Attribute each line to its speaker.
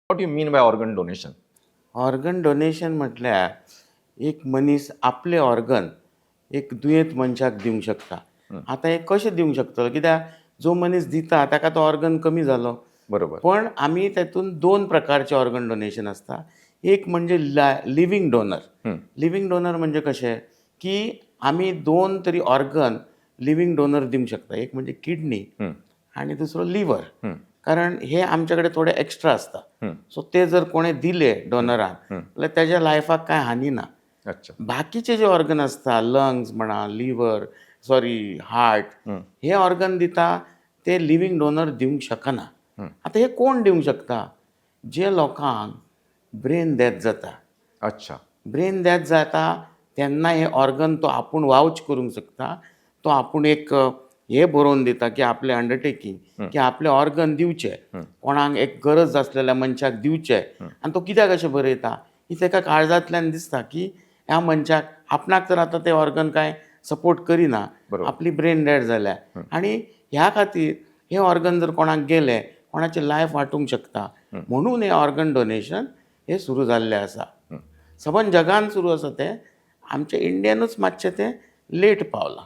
Speaker 1: What you mean by organ donation?
Speaker 2: Organ donation म्हटल्यार एक मनीस आपलें ऑर्गन एक दुयेंत मनशाक दिवंक शकता. आतां हें कशें दिवंक शकतलो? कित्याक जो मनीस दिता ताका तो ऑर्गन कमी जालो. पण आमी तातूंत दोन प्रकारचे ऑर्गन डोनेशन आसता. एक म्हणजे लिव्हींग डोनर. लिव्हींग डोनर म्हणजे कशें की आमी दोन तरी ऑर्गन लिव्हींग डोनर दिवंक शकता. एक म्हणजे किडनी आनी दुसरो लिव्हर, कारण हे आमचे कडेन थोडे एक्स्ट्रा आसता. सो ते जर कोणें दिले डोनरान जाल्यार तेज्या लायफाक कांय हानी ना. बाकीचे जे ऑर्गन आसता, लंग्स म्हणा, लिव्हर, सॉरी, हार्ट, हे ऑर्गन दिता ते लिव्हींग डोनर दिवंक शकना. आतां हे कोण दिवंक शकता? जे लोकांक ब्रेन डेथ जाता. ब्रेन डेथ जाता तेन्ना हे ऑर्गन तो आपूण वावच करूंक शकता. तो आपूण एक हे बरोवन दिता की आपलें अंडरटेकींग की आपलें ऑर्गन दिवचें कोणाक, एक गरज आसलेल्या मनशाक दिवचें. आनी तो कित्याक अशें बरयता की ताका काळजांतल्यान दिसता की ह्या मनशाक, आपणाक तर आतां तें ऑर्गन कांय सपोर्ट करिना, आपली ब्रेन डेड जाल्या आनी ह्या खातीर हे ऑर्गन जर कोणाक गेले, कोणाचें लायफ वाटूंक शकता. म्हणून हे ऑर्गन डोनेशन हे सुरू जाल्लें आसा. सबंद जगान सुरू आसा तें, आमच्या इंडियानूच मातशें तें लेट पावलां.